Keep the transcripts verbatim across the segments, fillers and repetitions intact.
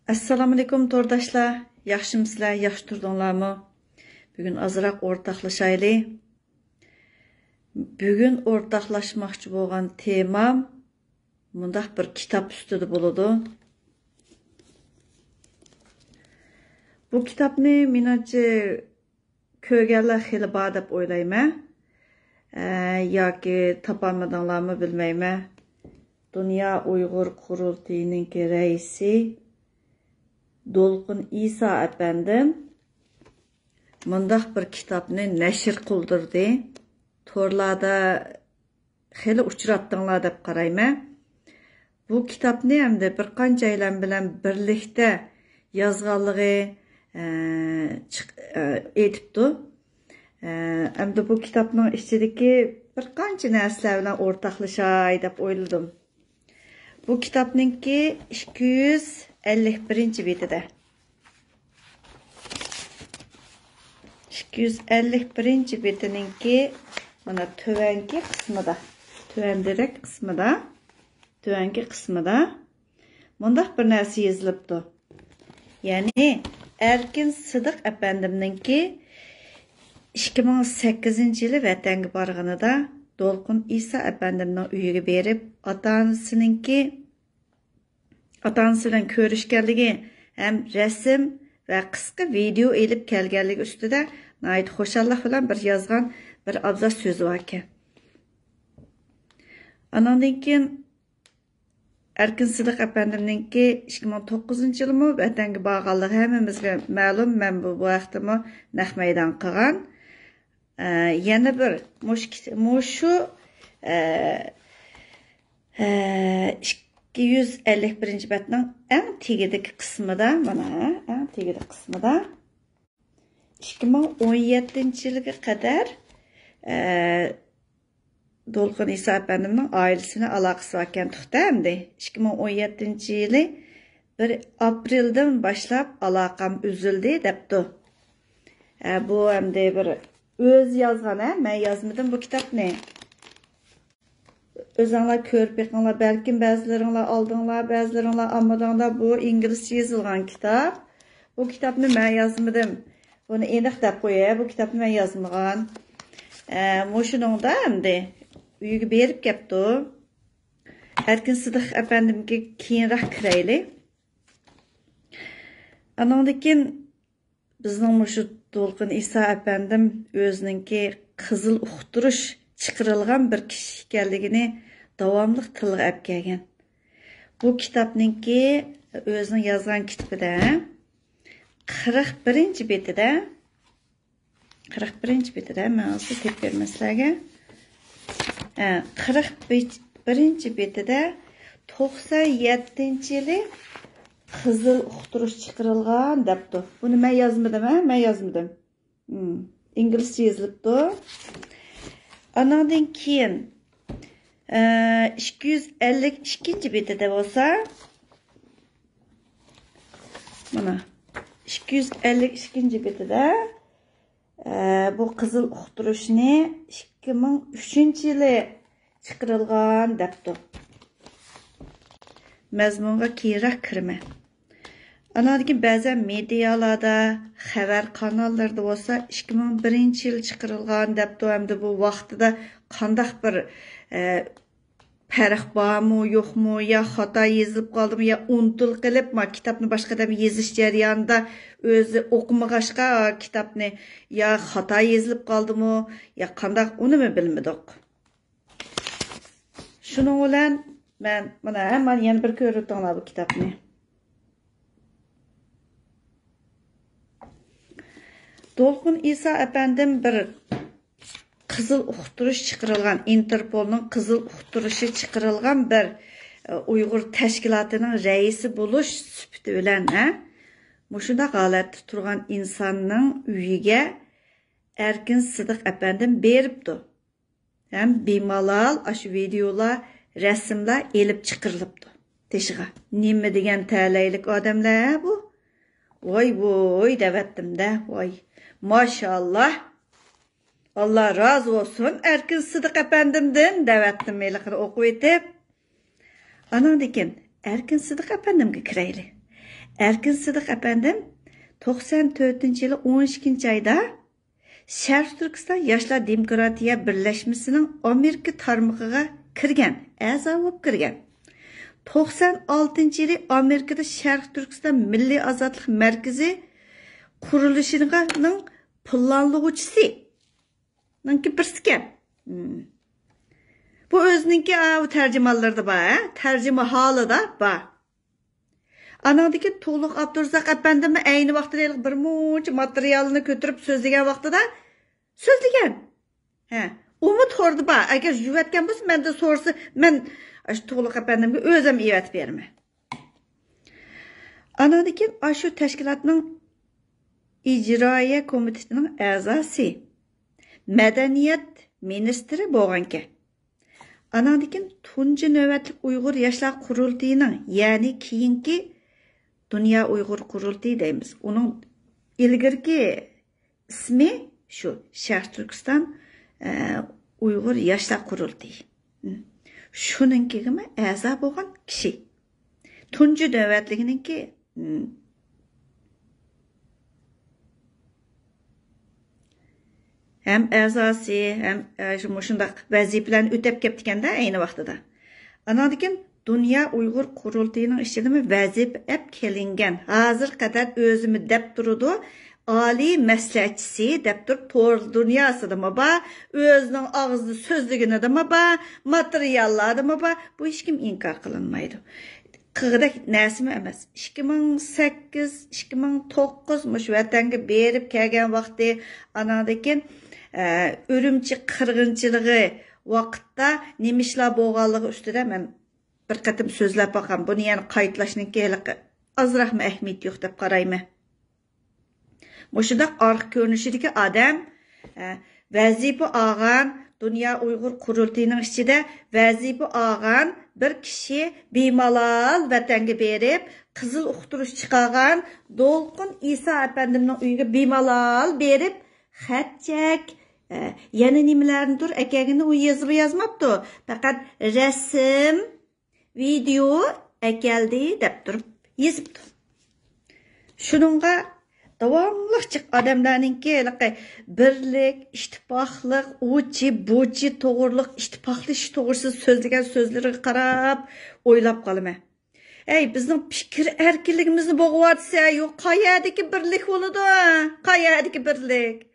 ئەسسالامۇئەلەيكۇم تورداشلار، ياخشىمۇسىلەر، ياخشى تۇردۇڭلارمۇ؟ بۈگۈن ئازراق ئورتاقلىشايلى. بۈگۈن ئورتاقلاشماقچى بولغان تېمام مۇنداق بىر كىتاب ئۈستىدە بولىدۇ. بۇ كىتابنى مېنىڭچە كۆرگەنلەر خېلى بار دەپ ئويلايمەن. ئە، ياكى تاپالمىدىڭلارمۇ بىلمەيمەن. دۇنيا ئۇيغۇر قۇرۇلتىيىنىڭكى رەئىسى دولقۇن ئىسا ئەپەندىم مۇنداق بىر كىتابنى نەشر قىلدۇردى. تورلاردا خېلى ئۇچراتتىڭلار دەپ قارايمەن. بۇ كىتابنى ئەمدى بىر قانچە ئايلام بىلەن بىرلىكتە يازغانلىقى، ئە، چىق-، ئە، ئېيتىپتۇ. ئە، ئەمدى بۇ كىتابنىڭ ئىچىدىكى بىر قانچە نەرسىلەر بىلەن ئورتاقلىشاي دەپ ئويلىدىم. بۇ كىتابنىڭكى ئىككى يۈز ئەللىك بىرىنچى بېتىدە. ئىككى يۈز ئەللىك بىرىنچى بېتىنىڭكى مانا تۆۋەنكى قىسمىدا، تۆۋەندىرەك قىسمىدا، تۆۋەنكى قىسمىدا مۇنداق بىر نەرسە يېزىلىپتۇ. يەنى ئەركىن سىدىق ئەپەندىمنىڭكى ئىككى مىڭ سەككىزىنچى يىلى ۋەتەنگە بارغىنىدا دولقۇن ئىسا ئەپەندىمنىڭ ئۆيىگە بېرىپ، ئاتا-ئانىسىنىڭكى ئاتا-ئانىسى بىلەن كۆرۈشكەنلىكى ھەم رەسىم ۋە قىسقا ۋىدېئو ئېلىپ كەلگەنلىكى ئۈستىدە ناھايىتى خۇشاللىق بىلەن بىر يازغان بىر ئابزاس سۆزى باركەن. ئانىڭدىن كېيىن ئەركىن سىدىق ئەپەندىمنىڭكى ئىككى مىڭ توققۇزىنچى يىلىمۇ ۋەتەنگە بارغانلىقى ھەممىمىزگە مەلۇم. مەن بۇ، بۇ ھەقتىمۇ نەق مەيدان قىلغان. ئە، يەنە بىر مۇش-، مۇشۇ، ئە، ئە، ئىككى يۈز ئەللىك بىرىنچى بەتنىڭ ئەڭ تېگىدىكى قىسمىدا، مانا، ئەڭ تېگىدىكى قىسمىدا ئىككى مىڭ ئون يەتتىنچى يىلغا قەدەر، ئە، دولقۇن ئىسا ئەپەندىمنىڭ ئائىلىسىنى ئالاقىسى باركەن تۇختا ئەمدى. ئىككى مىڭ ئون يەتتىنچى يىلى بىر ئاپرېلدىن باشلاپ ئالاقەم ئۈزۈلدى دەپتۇ. ئە، بۇ ئەمدى بىر ئۆزى يازغان، ھە، مەن يازمىدىم بۇ كىتابنى. ئۆزۈڭلار كۆرۈپ بېقىڭلار، بەلكىم بەزىلىرىڭلار ئالدىڭلار، بەزىلىرىڭلار ئالمىدىڭلار. بۇ ئىنگلىزچە يېزىلغان كىتاب. بۇ كىتابنى مەن يازمىدىم. بۇنى ئېنىق دەپ قوياي، بۇ كىتابنى مەن يازمىغان. ئە، مۇشۇنىڭدا ئەمدى ئۆيگە بېرىپ كەپتۇ. ئەركىن سىدىق ئەپەندىمگە كېيىنراق كىرەيلى. ئانىڭدىن كېيىن بىزنىڭ مۇشۇ دولقۇن ئىسا ئەپەندىم ئۆزىنىڭكى قىزىل ئۇقتۇرۇش چىقىرىلغان بىر كىشى ئىكەنلىكىنى داۋاملىق تىلغا ئەپ كەلگەن. بۇ كىتابنىڭكى، ئۆزىنىڭ يازغان كىتابىدا، قىرىق بىرىنچى بېتىدە، قىرىق بىرىنچى بېتىدە، مەن ھازىر تېپىپ بېرىمەن سىلەرگە. ھە، قىرىق بىرىنچى بېتىدە توقسان يەتتىنچى يىلى قىزىل ئۇقتۇرۇش چىقىرىلغان دەپتۇ. بۇنى مەن يازمىدىم، ھە؟ مەن يازمىدىم. مم، ئىنگلىزچە يېزىلىپتۇ. ئانىڭدىن كېيىن، ئە، ئىككى يۈز ئەللىك ئىككىنچى بېتىدە بولسا، مانا، ئىككى يۈز ئەللىك ئىككىنچى بېتىدە، ئە، بۇ قىزىل ئۇقتۇرۇشنى ئىككى مىڭ ئۈچىنچى يىلى چىقىرىلغان دەپتۇ. مەزمۇنغا كېيىنرەك كىرىمەن. ئاناندىن كېيىن بەزەن مېدىيالاردا، خەۋەر قاناللىرىدا بولسا ئىككى مىڭ بىرىنچى يىل چىقىرىلغان دەپتۇ. ئەمدى بۇ ۋاقتىدا قانداق بىر، ئە، پەرق بارمۇ، يوقمۇ، يا خاتا يېزىلىپ قالدىمۇ، يا ئۇنتۇلۇپ قېلىپ، ما كىتابنى باشقا ئادەم يېزىش جەريانىدا ئۆزى ئوقۇمىغاچقا كىتابنى يا خاتا يېزىلىپ قالدىمۇ، يا قانداق، ئۇنىمۇ بىلمىدۇق. شۇنىڭ بىلەن مەن مانا ھەممە يەنە بىر كۆرۈۋېتىڭلار بۇ كىتابنى. دولقۇن ئىسا ئەپەندىم بىر قىزىل ئۇقتۇرۇش چىقىرىلغان، ئىنتېرپولنىڭ قىزىل ئۇقتۇرۇشى چىقىرىلغان بىر، ئە، ئۇيغۇر تەشكىلاتىنىڭ رەئىسى بولۇش سۈپىتى بىلەن، ھە، مۇشۇنداق ھالەتتە تۇرغان ئىنساننىڭ ئۆيىگە ئەركىن سىدىق ئەپەندىم بېرىپتۇ. ھەم بىمالال ئاشۇ ۋىدېئولار، رەسىملەر ئېلىپ چىقىرىلىپتۇ تېشىغا. نېمە دېگەن تەلەيلىك ئادەملەر بۇ؟ ۋاي، ۋوي دەۋەتتىم-دە، ۋاي. ماشائاللا. ئاللا رازى بولسۇن ئەركىن سىدىق ئەپەندىمدىن دەۋەتتىم ھېلىقىنى ئوقۇۋېتىپ. ئاناندىن كېيىن ئەركىن سىدىق ئەپەندىمگە كىرەيلى. ئەركىن سىدىق ئەپەندىم توقسان تۆتىنچى يىلى ئون ئىككىنچى ئايدا شەرقىي تۈركىستان ياشلار دېموكراتىيە بىرلەشمىسىنىڭ ئامېرىكا تارمىقىغا كىرگەن، ئەزا بولۇپ كىرگەن. توقسان ئالتىنچى يىلى ئامېرىكىدا شەرقىي تۈركىستان مىللىي ئازادلىق مەركىزى قۇرۇلۇشىنىڭ پىلانلىغۇچىسى نىڭكى بىرسىكەن. بۇ ئۆزىنىڭكى، ئا، تەرجىمانلىرىدا بار، ھە؟ تەرجىمە ھالىدا بار. ئاناندىن كېيىن تۇغلۇق ئابدۇرازاق ئەپەندىمۇ ئەينى ۋاقتىدا ھېلىقى بىر مۇنچە ماتېرىيالنى كۆتۈرۈپ سۆزلىگەن ۋاقتىدا سۆزلىگەن. ھە، ئۇمۇ توردا بار. ئەگەر يۈۋەتكەن بولسا، مەندىن سورىسا، مەن ئاشۇ تۇغلۇق ئەپەندىمگە ئۆزۈم ئېۋەتىپ بېرىمەن. ئاناندىن كېيىن ئاشۇ تەشكىلاتنىڭ ئىجرائىيە كومىتېتىنىڭ ئەزاسى، مەدەنىيەت مىنىستىرى بولغانىكەن. ئاناندىن كېيىن تۇنجى نۆۋەتلىك ئۇيغۇر ياشلار قۇرۇلتىيىنىڭ، يەنى كېيىنكى دۇنيا ئۇيغۇر قۇرۇلتىيى دەيمىز. ئۇنىڭ ئىلگىرىكى ئىسمى شۇ، شەرقىي تۈركىستان، ئە، ئۇيغۇر ياشلار قۇرۇلتىيى. شۇنىڭكىگىمۇ ئەزا بولغان كىشى. تۇنجى نۆۋەتلىكىنىڭكى، ھەم ئەزاسى، ھەم، ئە، شۇ، مۇشۇنداق ۋەزىپىلەرنى ئۆتەپ كەپتىكەندە ئەينى ۋاقتىدا. ئاناندىن كېيىن دۇنيا ئۇيغۇر قۇرۇلتىيىنىڭ ئىچىدىمۇ ۋەزىپە ئەپ كېلىنگەن، ھازىرغا قەدەر ئۆزىمۇ دەپ تۇرىدۇ، ئالىي مەسلىھەتچىسى دەپ تۇرۇپ تور دۇنياسىدىمۇ بار، ئۆزىنىڭ ئاغزىدا سۆزلىگىنىدىمۇ بار، ماتېرىياللاردىمۇ بار. بۇ ھېچكىم ئىنكار قىلىنمايدۇ. قىلغۇدەك نەرسىمۇ ئەمەس. ئىككى مىڭ سەككىز، ئىككى مىڭ توققۇز مۇشۇ ۋەتەنگە بېرىپ كەلگەن ۋاقتى، ئاناندىن كېيىن، ئە، ئۈرۈمچى قىرغىنچىلىقى ۋاقىتتا نېمە ئىشلار بولغانلىقى ئۈستىدە مەن بىر قېتىم سۆزلەپ باققان. بۇنى يەنە قايتىلاشنىڭكى ھېلىقى ئازراقمۇ ئەھمىيىتى يوق دەپ قارايمەن. مۇشۇنداق ئارقا كۆرۈنۈشىدىكى ئادەم، ئە، ۋەزىپە ئالغان، دۇنيا ئۇيغۇر قۇرۇلتىيىنىڭ ئىچىدە ۋەزىپە ئالغان بىر كىشى بىمالال ۋەتەنگە بېرىپ، قىزىل ئۇقتۇرۇش چىقارغان دولقۇن ئىسا ئەپەندىمنىڭ ئۆيىگە بىمالال بېرىپ، خەت-چەك، ئە، يەنە نېمىلەرنىدۇر ئەكەلگىنىنى ئۇ يېزىپمۇ يازماپتۇ. پەقەت رەسىم، ۋىدېئو ئەكەلدى دەپ تۇرۇپ يېزىپتۇ. شۇنىڭغا داۋاملىق جىق ئادەملەرنىڭكى ھېلىقى بىرلىك، ئىتتىپاقلىق، ئۇچى، بۇچى توغرىلىق، ئىتتىپاقلىشىش توغرىسىدا سۆزلىگەن سۆزلىرىگە قاراپ ئويلاپ قالىمەن. ئەي، بىزنىڭ پىكىر ئەركىنلىكىمىزنى بوغۇۋاتىسەن، يو، قايەردىكى بىرلىك بولىدۇ؟ قايەردىكى بىرلىك؟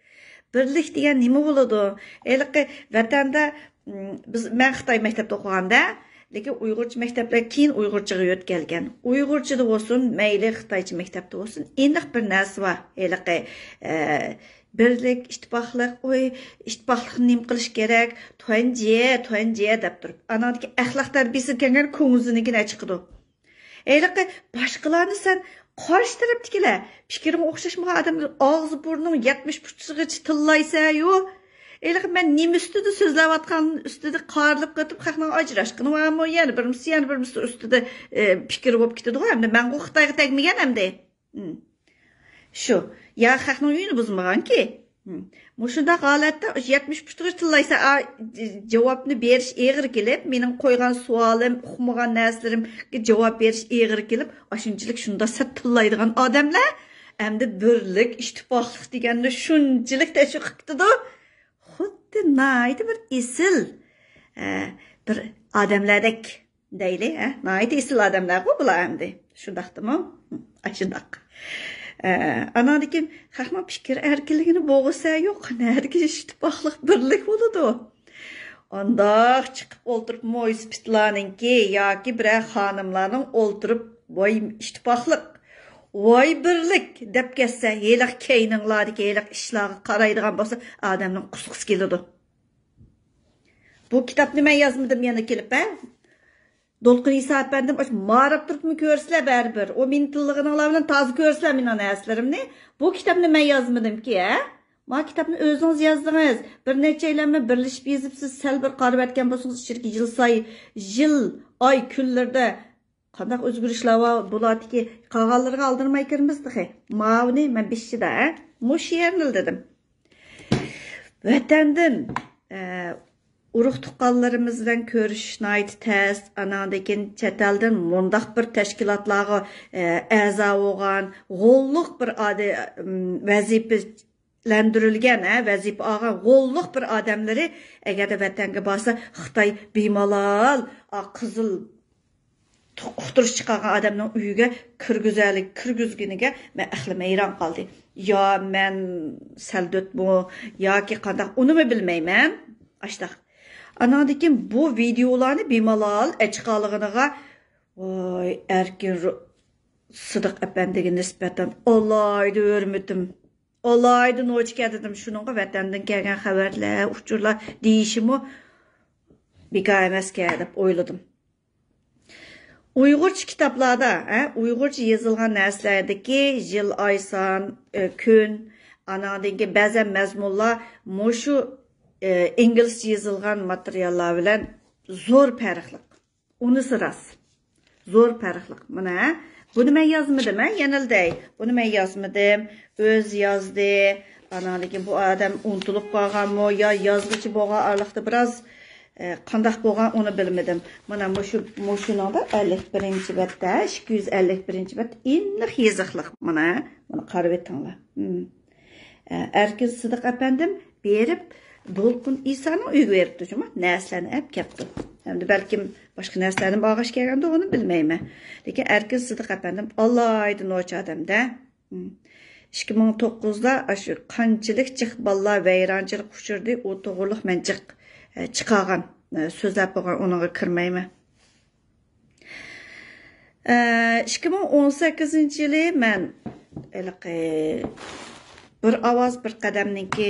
بىرلىك دېگەن نېمە بولىدۇ؟ ھېلىقى ۋەتەندە، م، بىز، مەن خىتاي مەكتەپتە ئوقۇغاندا، لېكىن ئۇيغۇرچە مەكتەپلەر كېيىن ئۇيغۇرچىغا يۆتكەلگەن. ئۇيغۇرچىدا بولسۇن، مەيلى خىتايچە مەكتەپتە بولسۇن، ئېنىق بىر نەرسە بار. ھېلىقى، ئە، بىرلىك، ئىتتىپاقلىق، ئۇي، ئىتتىپاقلىقنى نېمە قىلىش كېرەك؟ تۇەنجيې، تۇەنجيې دەپ تۇرۇپ. ئاناندىكى ئەخلاق تەربىيەسىگە كەلگەن كۆڭۈزىنىڭكىنى چىقىدۇ. ھېلىقى باشقىلارنى سەن قارشى تەرەپتىكىلەر، پىكرىڭ ئوخشاشمىغان ئادەملەر ئاغزى بۇرنۇڭ يەتمىش پۇتىغىچە تىللايسەن-يۇ. ھېلىقى مەن نېمە ئۈستىدە سۆزلەۋاتقان ئۈستىدە قارىلىپ قېتىپ، خەقنىڭ ئاجراشقىنى بارمۇ؟ يەنە بىرمىسى، يەنە بىرمىسى ئۈستىدە، ئە، پىكىر بولۇپ كېتىدىغۇ. ئەمدى مەنغۇ خىتايغا تەگمىگەن ئەمدى. ھم. شۇ. يا خەقنىڭ ئۆيىنى بۇزمىغانكى. ھم. مۇشۇنداق ھالەتتە يەتمىش پۇتىغىچە تىللايسەن، ئا، ج-، جاۋابنى بېرىش ئېغىر كېلىپ، مېنىڭ قويغان سوئالىم، ئۇقمىغان نەرسىلىرىمگە جاۋاب بېرىش ئېغىر كېلىپ، ئاشۇنچىلىك شۇنداق سەت تىللايدىغان ئادەملەر ئەمدى بىرلىك، ئىتتىپاقلىق دېگەننى شۇنچىلىك تەشۋىق قىپتىدۇ. خۇددى ناھايىتى بىر ئېسىل، ئە، بىر ئادەملەردەك دەيلى، ھە؟ ناھايىتى ئېسىل ئادەملەرغۇ بۇلار ئەمدى. شۇنداقتىمۇ؟ ئاشۇنداق. ئە، ئاناندىن كېيىن خەقنىڭ پىكىر ئەركىنلىكىنى بوغىسا يوق، نەدىكى ئىتتىپاقلىق، بىرلىك بولىدۇ؟ ئانداق چىقىپ ئولتۇرۇپمۇ ئىسپىتلارنىڭكى ياكى بىرەر خانىملارنىڭ ئولتۇرۇپ، ۋاي ئىتتىپاقلىق، ۋاي بىرلىك دەپ كەتسە، ھېلىقى كەينىڭلاردىكى ھېلىقى ئىشلارغا قارايدىغان بولسا، ئادەمنىڭ قۇسقۇسى كېلىدۇ. بۇ كىتابنى مەن يازمىدىم يەنە كېلىپ، ھە؟ دولقۇن ئىسا ئەپەندىم، ئاشۇ ماراپ تۇرۇپمۇ كۆرسىلەر بەرىبىر. ئۇ مېنى تىللىغىنىڭلار بىلەن تازا كۆرسىلەر مېنىڭ نەرسىلىرىمنى. بۇ كىتابنى مەن يازمىدىمكى، ھە؟ ما كىتابنى ئۆزىڭىز يازدىڭىز. بىر نەچچەيلەنمۇ بىرلىشىپ يېزىپسىز. سەل بىر قارىۋەتكەن بولسىڭىز، ئىچىدىكى يىل ساي-، يىل، ئاي، كۈنلىرىدە قانداق ئۆزگىرىشلەر بار بۇلاردىكى، قالغانلىرىغا ئالدىرىماي كىرىمىز تېخى. ماۋۇنى مەن بېشىدا، ھە؟ مۇشۇ يەرنىلا دېدىم. ۋەتەندىن، ئە، ئۇرۇق-تۇغقانلىرىمىز بىلەن كۆرۈشۈش ناھايىتى تەس. ئاناندىن كېيىن چەت ئەلدىن مۇنداق بىر تەشكىلاتلارغا، ئە، ئەزا بولغان، غوللۇق بىر ئادە-، م، ۋەزىپىلەندۈرۈلگەن، ھە، ۋەزىپە ئالغان غوللۇق بىر ئادەملىرى ئەگەردە ۋەتەنگە بارسا، خىتاي بىمالال، ئا، قىزىل تۇ-، ئۇقتۇرۇش چىقارغان ئادەمنىڭ ئۆيىگە كىرگۈزەلىك-، كىرگۈزگىنىگە مەن ئەقلىم ھەيران قالدى. يا مەن سەلدۆتمۇ ياكى قانداق، ئۇنىمۇ بىلمەيمەن. ئاشتاق. ئاناندىن كېيىن بۇ ۋىدېئولارنى بىمالال ئەچىقالىغىنىغا، ۋاي، ئەركىن رو-، سىدىق ئەپەندىگە نىسبەتەن ئالاھىدە ھۆرمىتىم، ئالاھىدە نوچىكەن دېدىم. شۇنىڭغا ۋەتەندىن كەلگەن خەۋەرلەر، ئۇچۇرلار دېيىشىمۇ بىكار ئەمەسكەن دەپ ئويلىدىم. ئۇيغۇرچە كىتابلاردا، ھە، ئۇيغۇرچە يېزىلغان نەرسىلەردىكى يىل، ئاي سان، ئە، كۈن، ئاناندىن كېيىن بەزەن مەزمۇنلار مۇشۇ، ئە، ئىنگلىزچە يېزىلغان ماتېرىياللار بىلەن زور پەرقلىق. ئۇنىسى راست. زور پەرقلىق. مانا، ھە، بۇنى مەن يازمىدىم، ھە، يەنىلا دەي. بۇنى مەن يازمىدىم. ئۆزى يازدى. ئاناندىن كېيىن بۇ ئادەم ئۇنتۇلۇپ قالغانمۇ يا يازغۇچى بولغان ئارىلىقتا بىراز، ئە، قانداق بولغان، ئۇنى بىلمىدىم. مانا مۇشۇ، مۇشۇنىڭدا ئەللىك بىرىنچى بەتتە، ئىككى يۈز ئەللىك بىرىنچى بەت ئېنىق يېزىقلىق. مانا، مانا قارىۋېتىڭلار. مم. ئە، ئەركىن سىدىق ئەپەندىم بېرىپ، دولقۇن ئىسانىڭ ئۆيىگە بېرىپتۇ، جۇمۇ، نەرسىلەرنى ئەپ كەپتۇ. ھەمدە بەلكىم باشقا نەرسىلەرنىمۇ ئالغاچ كەلگەندۇ، ئۇنى بىلمەيمەن. لېكىن ئەركىن سىدىق ئەپەندىم ئالاھىدە نوچى ئادەمدە. مم. ئىككى مىڭ توققۇزدا ئاشۇ قانچىلىك جىق بالىلار ۋەيرانچىلىققا ئۇچرىدى، ئۇ توغرۇلۇق مەن جىق، ئە، چىقارغان، ئە، سۆزلەپ بولغان، ئۇنىڭغا كىرمەيمەن. ئە، ئىككى مىڭ ئون سەككىزىنچى يىلى مەن ھېلىقى بىر ئاۋاز، بىر قەدەمنىڭكى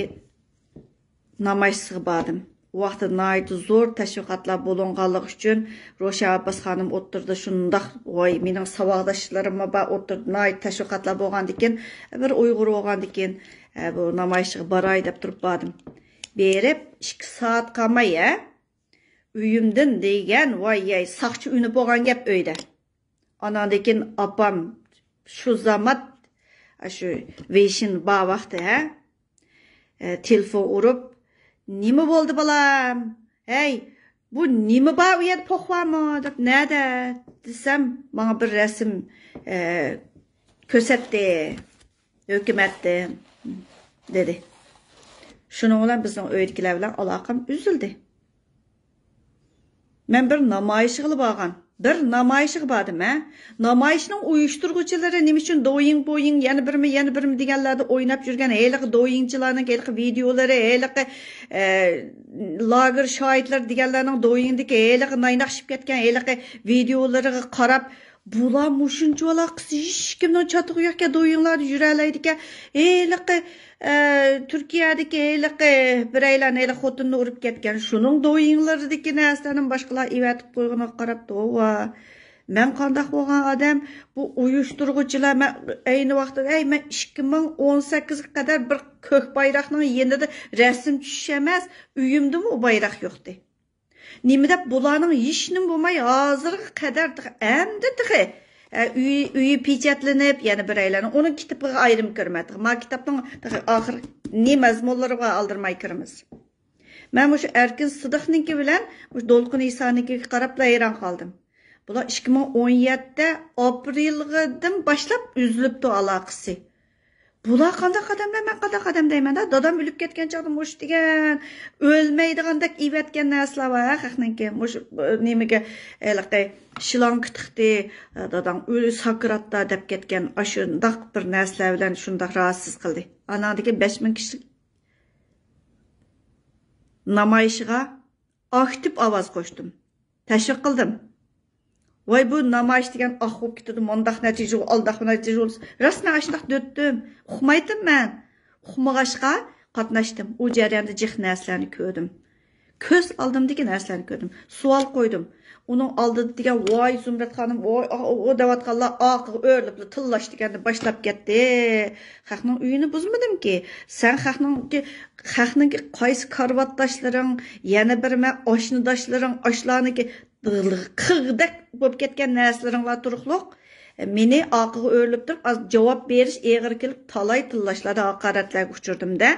نامايىشىغا باردىم. ئۇ ۋاقىتتا ناھايىتى زور تەشۋىقاتلار بولۇنغانلىقى ئۈچۈن، روشەن ئابباس خانىم ئوتتۇرىدا شۇنداق، ۋاي، مېنىڭ ساۋاقداشلىرىممۇ بار ئوتتۇرىدا، ناھايىتى تەشۋىقاتلار بولغاندىكىن، بىر ئۇيغۇر بولغاندىكىن، ئە، بۇ نامايىشقا باراي دەپ تۇرۇپ باردىم. بېرىپ ئىككى سائەت قالماي، ئە، ئۆيۈمدىن دېگەن، ۋاي يەي، ساقچى ئۈنۈپ بولغان گەپ ئۆيدە. ئاناندىن كېيىن ئاپام شۇ زامات، شۇ ۋېيشىن بار ۋاقتى، ھە؟ ئە، تېلېفون ئۇرۇپ، «نېمە بولدى، بالام؟ ھەي، بۇ نېمە بار ئۇ يەردە، پوخ بارمۇ؟» دەپ، «نەدە؟» دېسەم، ماڭا بىر رەسىم، ئە، كۆرسەتتى. ھۆكۈمەتتىن، دېدى. شۇنىڭ بىلەن بىزنىڭ ئۆيدىكىلەر بىلەن ئالاقەم ئۈزۈلدى. مەن بىر نامايىشىغىلا بارغان. بىر نامايىشىغا باردىم، ھە. نامايىشنىڭ ئۇيۇشتۇرغۇچىلىرى نېمە ئۈچۈن دويىڭ، بويىڭ، يەنە بىرمۇ، يەنە بىرمۇ دېگەنلەردە ئويناپ يۈرگەن ھېلىقى دويىڭچىلارنىڭ ھېلىقى ۋىدېئولىرى، ھېلىقى، ئە، لاگېر شاھىتلىرى دېگەنلەرنىڭ دويىڭدىكى ھېلىقى نايناقشىپ كەتكەن ھېلىقى ۋىدېئولىرىغا قاراپ، بۇلار مۇشۇنچىۋالا قىز ھېچكىمنىڭ چاتىقى يوقكەن، دويىڭلاردا يۈرەلەيدىكەن. ھېلىقى، ئە، تۈركىيەدىكى ھېلىقى بىرەيلەن ھېلىقى خوتۇننى ئۇرۇپ كەتكەن. شۇنىڭ دويىڭلىرىدىكى نەرسىلەرنى باشقىلار ئېۋەتىپ قويغىنىغا قاراپ، توۋا. مەن قانداق بولغان ئادەم، بۇ ئۇيۇشتۇرغۇچىلار، مەن ئەينى ۋاقىتتا، ئەي، مەن ئىككى مىڭ ئون سەككىزگە قەدەر بىر كۆك بايراقنىڭ يېنىدا رەسىم چۈشۈش ئەمەس، ئۆيۈمدىمۇ ئۇ بايراق يوقتى. نېمە دەپ بۇلارنىڭ ھېچنېمە بولماي، ھازىرغا قەدەر تېخى، ئەمدى تېخى، ئە، ئۆيى، ئۆيى پېچەتلىنىپ، يەنە بىرەيلەننىڭ ئۇنىڭ كىتابىغا ئايرىم كۆرمەن. تېخى ما كىتابنىڭ تېخى ئاخىرقى مەزمۇنلىرىغا ئالدىرماي كىرىمىز. مەن مۇشۇ ئەركىن سىدىقنىڭكى بىلەن مۇشۇ دولقۇن ئىسانىڭكىگە قاراپلا ھەيران قالدىم. بۇلار ئىككى مىڭ ئون يەتتە ئاپرېلدىن باشلاپ ئۈزۈلۈپتۇ ئالاقىسى. بۇلار قانداق ئادەملەر، مەن قانداق ئادەم دەيمەن-دە. دادام ئۆلۈپ كەتكەن چاغدا مۇشۇ دېگەن ئۆلمەيدىغاندەك ئېۋەتكەن نەرسىلەر بار، ھە، خەقنىڭكى. مۇشۇ، ئە، نېمىگە، ھېلىقى شىلانكا تىقتى، ئە، داداڭ ئۆلۈ ساكراتتا دەپ كەتكەن، ئاشۇنداق بىر نەرسىلەر بىلەن شۇنداق راھەتسىز قىلدى. ئاناندىن كېيىن بەش مىڭ كىشىلىك نامايىشىغا ئاكتىپ ئاۋاز قوشتۇم. تەشۋىق قىلدىم. ۋاي، بۇ نامايىش دېگەن ئاق بولۇپ كېتىدۇ، مۇنداق نەتىجە، ئالداق نەتىجە بولسا. راست، مەن ئاشۇنداق دۆتتۈم. ئۇقمايتتىم مەن. ئۇقمىغاچقا قاتناشتىم. ئۇ جەرياندا جىق نەرسىلەرنى كۆردۈم. كۆز ئالدىمدىكى نەرسىلەرنى كۆردۈم. سوئال قويدۇم. ئۇنىڭ ئالدىدا دېگەن، ۋاي، زۇمرەت خانىم، ۋاي، ئا، ئۇ دەۋاتقانلار ئاقىغا ئۆرۈلۈپلا تىللاش دېگەندىن باشلاپ كەتتى. خەقنىڭ ئۆيىنى بۇزمىدىمكى. سەن خەقنىڭكى، خەقنىڭكى قايسى كارىۋاتداشلىرىڭ، يەنە بىر مە-، ئاشنىداشلىرىڭ، ئاشلارنىڭكى قىغدەك بولۇپ كەتكەن نەرسىلىرىڭلار تۇرۇقلۇق، مېنى ئاقىغا ئۆرۈلۈپ تۇرۇپ، ئاز جاۋاب بېرىش ئېغىر كېلىپ، تالاي تىللاشلاردا، ھاقارەتلەرگە ئۇچرىدىم-دە.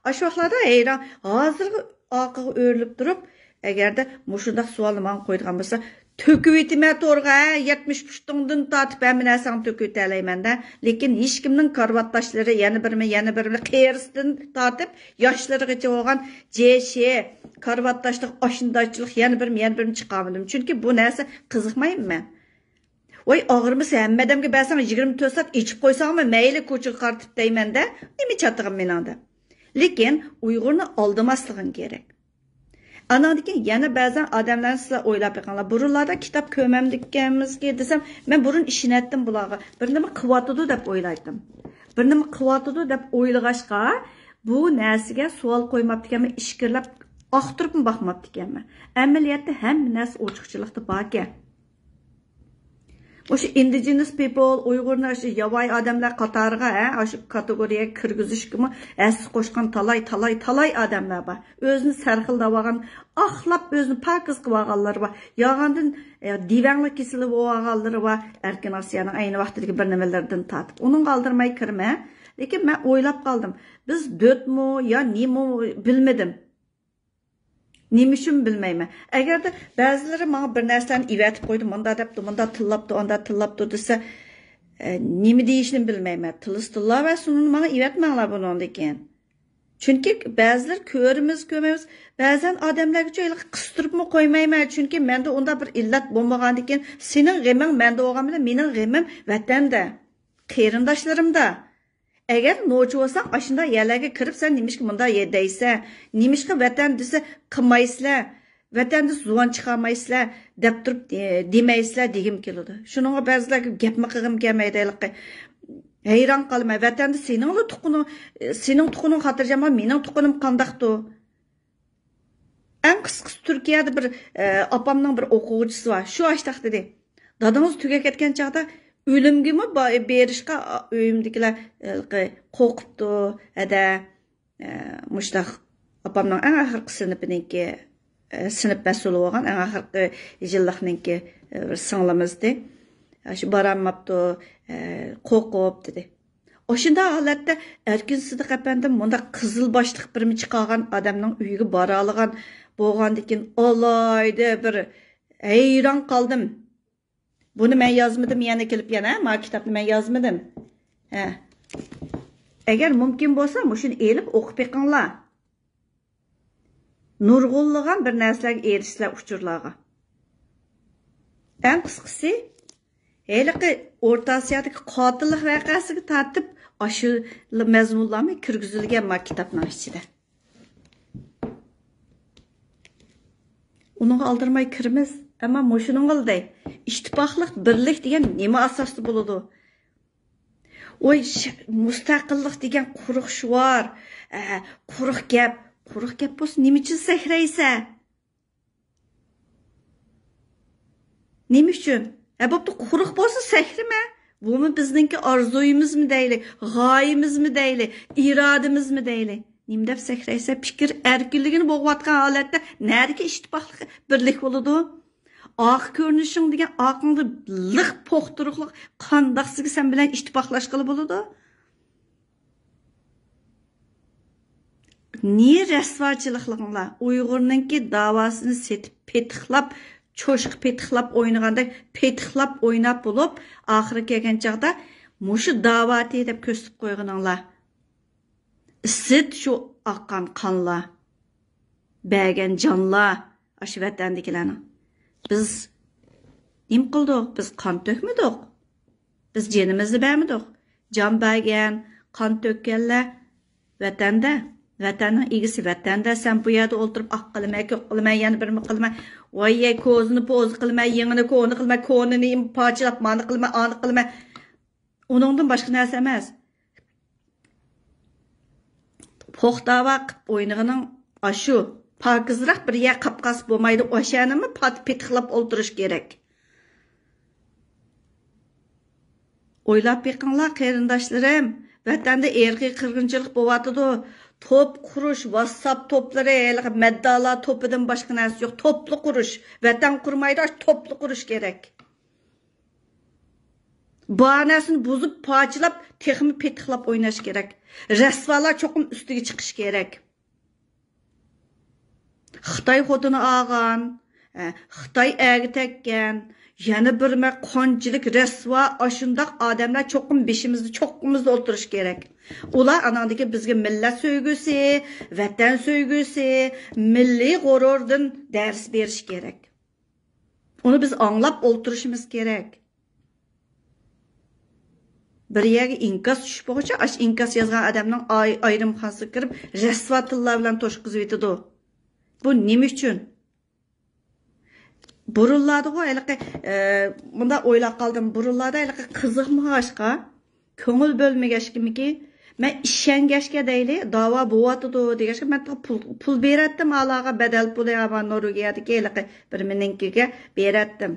ئاشۇ ۋاقىتلاردا ھەيران، ھازىرغا ئاقىغا ئۆرۈلۈپ تۇرۇپ، ئەگەردە مۇشۇنداق سوئالنى ماڭا قويىدىغان بولسا، تۆكۈۋېتىمەن تورغا، ھە، يەتمىش پۇشتۇڭدىن تارتىپ ھەممە نەرسەڭنى تۆكۈۋېتەلەيمەن-دە. لېكىن ھېچكىمنىڭ كارىۋاتداشلىرى يەنە بىرمۇ، يەنە بىرمۇ، قېرىسىدىن تارتىپ ياشلىرىغىچە بولغان جېشى، كارىۋاتداشلىق، ئاشنىدارچىلىق يەنە بىرمۇ، يەنە بىرمۇ چىقارمىدىم. چۈنكى بۇ نەرسە قىزىقمايمەن مەن. ۋاي، ئاغرىمىسا ھەممە ئادەمگە بەرسەڭ، يىگىرمە تۆت سائەت ئېچىپ قويساڭمۇ مەيلى، كوچىغا قارىتىپ دەيمەن-دە، نېمە چاتىقىم مېنىڭ دەپ. لېكىن ئۇيغۇرنى ئالدىماسلىقىڭ كېرەك. ئاناندىن كېيىن يەنە بەزەن ئادەملەرنى سىلەر ئويلاپ بېقىڭلار. بۇرۇنلاردا كىتاب كۆرمەمدىكەنمىزكى دېسەم، مەن بۇرۇن ئىشىنەتتىم بۇلارغا. بىر نېمە قىلىۋاتىدۇ دەپ ئويلايتتىم. بىر نېمە قىلىۋاتىدۇ دەپ ئويلىغاچقا، بۇ نەرسىگە سوئال قويماپتىكەنمەن، ئىچكىرىلەپ ئاختۇرۇپمۇ باقماپتىكەنمەن. ئەمەلىيەتتە ھەممە نەرسە ئوچۇقچىلىقتا باركەن. مۇشۇ indigenous people، ئۇيغۇرنى شۇ ياۋايى ئادەملەر قاتارىغا، ھە، شۇ كاتېگورىيەگە كىرگۈزۈشكىمۇ ھەسسە قوشقان تالاي، تالاي، تالاي ئادەملەر بار. ئۆزىنى سەرخىل دەۋالغان، ئاقلاپ ئۆزىنى پاكىز قىلىۋالغانلىرى بار. يالغاندىن، ئە، دىۋەڭلىك كېسىلى بولۇۋالغانلىرى بار. ئەركىن ئاسىيانىڭ ئەينى ۋاقتىدىكى بىر نېمىلىرىدىن تارتىپ. ئۇنىڭغا ئالدىرىماي كىرىمەن. لېكىن مەن ئويلاپ قالدىم. بىز دۆتمۇ يا نېمىمۇ بىلمىدىم. نېمە ئۈچۈن بىلمەيمەن. ئەگەردە بەزىلىرى ماڭا بىر نەرسىلەرنى ئېۋەتىپ قويدى، مۇنداق دەپتۇ، مۇنداق تىللاپتۇ، ئانداق تىللاپتۇ دېسە، ئە، نېمە دېيىشنى بىلمەيمەن. تىللىسا تىللاۋەرسۇن، ماڭا ئېۋەتمەڭلار بۇنىڭدىن كېيىن. چۈنكى بەزىلەر كۆرىمىز، كۆرمەيمىز. بەزەن ئادەملەرگىچە ھېلىقى قىستۇرۇپمۇ قويمايمەن. چۈنكى مەندە ئۇنداق بىر ئىللەت بولمىغاندىكىن، سېنىڭ غېمىڭ مەندە بولغان بىلەن مېنىڭ غېمىم ۋەتەندە، قېرىنداشلىرىمدا. ئەگەر نوچى بولساڭ، ئاشۇنداق يەرلەرگە كىرىپ، سەن نېمىشقا مۇنداق يەر دەيسەن؟ نېمىشقا ۋەتەن دېسە قىلمايسىلەر؟ ۋەتەندە زۇۋان چىقارمايسىلەر؟ دەپ تۇرۇپ، ئە، دېمەيسىلەر دېگۈم كېلىدۇ. شۇنىڭغا بەزىلەرگە گەپمۇ قىلغۇم كەلمەيدۇ ھېلىقى. ھەيران قالىمەن، ۋەتەندە سېنىڭلا تۇغقىنىڭ، سېنىڭ تۇغقىنىڭ خاتىرجەم، مېنىڭ تۇغقىنىم قانداقتۇ؟ ئەڭ قىسقىسى، تۈركىيەدە بىر، ئە، ئاپامنىڭ بىر ئوقۇغۇچىسى بار. شۇ ئاشتاق دېدى. دادىڭىز تۈگەپ كەتكەن چاغدا ئۆلۈمگىمۇ با-، بېرىشقا، ئا، ئۆيۈمدىكىلەر، ئە، قورقۇپتۇ، ھەدە، ئە، مۇشتاق ئاپامنىڭ ئەڭ ئاخىرقى سىنىپىنىڭكى، ئە، سىنىپ مەسئۇلى بولغان ئەڭ ئاخىرقى يىللىقنىڭكى، ئە، بىر سىڭلىمىزدى. شۇ بارالماپتۇ، ئە، قورقۇپ دېدى. ئاشۇنداق ھالەتتە ئەركىن سىدىق ئەپەندىم مۇنداق قىزىل باشلىق بىرمۇ چىقارغان ئادەمنىڭ ئۆيىگە بارالىغان بولغاندىكىن ئالاھىدە بىر ھەيران قالدىم. بۇنى مەن يازمىدىم، يەنە كېلىپ يەنە، ھە، ما كىتابنى مەن يازمىدىم. ھە. ئەگەر مۇمكىن بولسا، مۇشۇنى ئېلىپ ئوقۇپ بېقىڭلار. نۇرغۇنلىغان بىر نەرسىلەرگە ئېرىشىسىلەر، ئۇچۇرلارغا. ئەڭ قىسقىسى، ھېلىقى ئورتا ئاسىيادىكى قاتىللىق ۋەقەسىگە تارتىپ، ئاشۇ مەزمۇنلارمۇ كىرگۈزۈلگەن ما كىتابنىڭ ئىچىدە. ئۇنىڭغا ئالدىرىماي كىرىمىز. ئەمما مۇشۇنىڭغىلا دەي، ئىتتىپاقلىق، بىرلىك دېگەن نېمە ئاساستا بولىدۇ؟ ۋاي، ش-، مۇستەقىللىق دېگەن قۇرۇق شوئار، ئە، قۇرۇق گەپ. قۇرۇق گەپ بولسا نېمە ئۈچۈن سەكرەيسە؟ نېمە ئۈچۈن؟ ھە، بوپتۇ، قۇرۇق بولسا سەكرىمە. بۇمۇ بىزنىڭكى ئارزۇيىمىزمۇ دەيلى، غايىمىزمۇ دەيلى، ئىرادىمىزمۇ دەيلى. نېمە دەپ سەكرەيسە؟ پىكىر ئەركىنلىكىنى بوغۇۋاتقان ھالەتتە نەدىكى ئىتتىپاقلىق، بىرلىك بولىدۇ؟ ئارقا كۆرۈنۈشۈڭ دېگەن ئارقاڭدا لىق پوختۇرۇقلۇق قانداقسىگە سەن بىلەن ئىتتىپاقلاشقىلى بولىدۇ؟ نى رەسۋاچىلىقلىقىڭلار. ئۇيغۇرنىڭكى داۋاسىنى سېتىپ پېتىقلاپ، چوشقا پېتىقلاپ ئوينىغاندەك پېتىقلاپ ئويناپ بولۇپ، ئاخىرى كەلگەن چاغدا مۇشۇ داۋاتى دەپ كۆرسىتىپ قويغىنىڭلار. ئىسسىت شۇ ئاققان قانلار، بەرگەن جانلار ئاشۇ ۋەتەندىكىلەرنىڭ. بىز نېمە قىلدۇق؟ بىز قان تۆكمىدۇق. بىز جېنىمىزنى بەرمىدۇق. جان بەرگەن، قان تۆككەنلەر ۋەتەندە. ۋەتەننىڭ ئىگىسى ۋەتەندە. سەن بۇ يەردە ئولتۇرۇپ ئاق قىلىمەن، كۆك قىلىمەن، يەنە بىرمە قىلىمەن. ۋايە، كوزىنى پوزا قىلىمەن، يېڭىنى كونا قىلىمەن، كونىنى پارچىلاپ مانا قىلىمەن، ئانا قىلىمەن. ئۇنىڭدىن باشقا نەرسە ئەمەس. پوختاۋا قىپ ئوينىغىنىڭ ئاشۇ. پاكىزراق بىر يەر قاپقاس بولمايدۇ، ئوشەنىمۇ پات-، پېتىقلاپ ئولتۇرۇش كېرەك. ئويلاپ بېقىڭلار، قېرىنداشلىرىم، ۋەتەندە ئىرقىي قىرغىنچىلىق بولۇۋاتىدۇ. توپ قۇرۇش، ۋاتساپ توپلىرى، ھېلىقى مەددالار توپىدىن باشقا نەرسە يوق. توپلا قۇرۇش. ۋەتەن قۇرمايدۇ، ئاشۇ توپلا قۇرۇش كېرەك. بار نەرسىنى بۇزۇپ، پارچىلاپ، تېخىمۇ پېتىقلاپ ئويناش كېرەك. رەسۋالار چوقۇم ئۈستىگە چىقىشى كېرەك. خىتاي خوتۇنى ئالغان، ئە، خىتاي ئەرگە تەگكەن، يەنە بىر مە-، قانچىلىك رەسۋا ئاشۇنداق ئادەملەر چوقۇم بېشىمىزدا، چوققىمىزدا ئولتۇرۇشى كېرەك. ئۇلار ئاناندىكى بىزگە مىللەت سۆيگۈسى، ۋەتەن سۆيگۈسى، مىللىي غۇرۇردىن دەرس بېرىشى كېرەك. ئۇنى بىز ئاڭلاپ ئولتۇرۇشىمىز كېرەك. بىر يەرگە ئىنكاس چۈشۈپ بولغۇچە، ئاشۇ ئىنكاس يازغان ئادەمنىڭ ئاي-، ئايرىمخانىسىغا كىرىپ، رەسۋا تىللار بىلەن توشقۇزۇۋېتىدۇ. بۇ نېمە ئۈچۈن؟ بۇرۇنلاردىغۇ ھېلىقى، ئە، مۇنداق ئويلاپ قالدىم. بۇرۇنلاردا ھېلىقى قىزىقمىغاچقا، كۆڭۈل بۆلمىگەچكىمىكى، مەن ئىشەنگەچكە دەيلى، داۋا بوۋاتىدۇ دېگەچكە، مەن پۇل، پۇل بېرەتتىم ئالارغا، بەدەل پۇلى، ئامان نورۋېگىيەدىكى ھېلىقى بىر مېنىڭكىگە بېرەتتىم.